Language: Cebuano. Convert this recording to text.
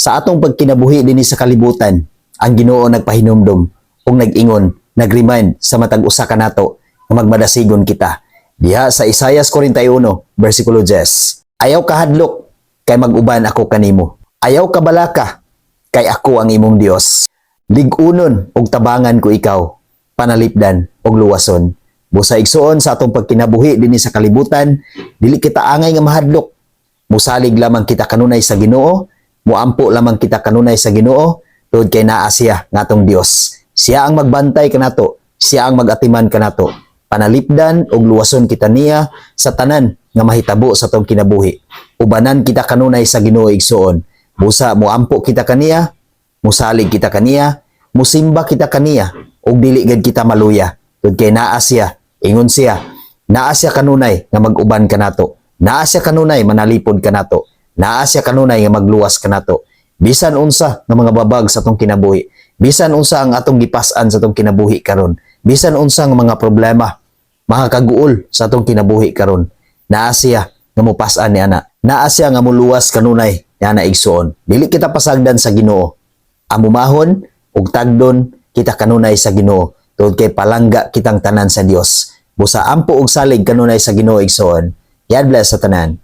Sa atong pagkinabuhi dinhi sa kalibutan, ang Ginoo nagpahinumdum ug nag-ingon, nag-remind sa matag usa kanato nga magmadasigon kita. Diha sa Isaias 41, versikulo 10. "Ayaw kahadlok, kay mag-uban ako kanimo. Ayaw kabalaka, kay ako ang imong Dios. Lig-unon ug tabangan ko ikaw, panalipdan ug luwason." Busa, igsuon, sa atong pagkinabuhi dinhi sa kalibutan, dili kita angay nga mahadlok. Musalig lamang kita kanunay sa Ginoo, muampo lamang kita kanunay sa Ginoo, tungod kay naa siya nga atong Dios. Siya ang magbantay kanato, siya ang magatiman kanato. Panalipdan ug luwason kita niya sa tanan nga mahitabo sa atong kinabuhi. Ubanan kita kanunay sa Ginoo, igsuon. Busa muampo kita kaniya, musalig kita kaniya, musimba kita kaniya, ug dili gid kita maluya. Tungod kay naa siya, ingon siya, naa siya kanunay nga mag-uban kanato. Naa siya kanunay manalipod kanato. Naa siya kanunay nga magluwas kanato. Bisan unsa nga mga babag sa atong kinabuhi, bisan unsa ang atong gipas-an sa atong kinabuhi karon, bisan unsa nga mga problema, mga kaguol sa atong kinabuhi karon, naa siya nga mupas-an ni ana. Naa siya nga muluwas kanunay ni ana, igsuon. Dili kita pasagdan sa Ginoo. Amumahon ug tagdon kita kanunay sa Ginoo tungod kay palangga kitang tanan sa Dios. Busa ampo og salig kanunay sa Ginoo, igsuon. God bless sa tanan.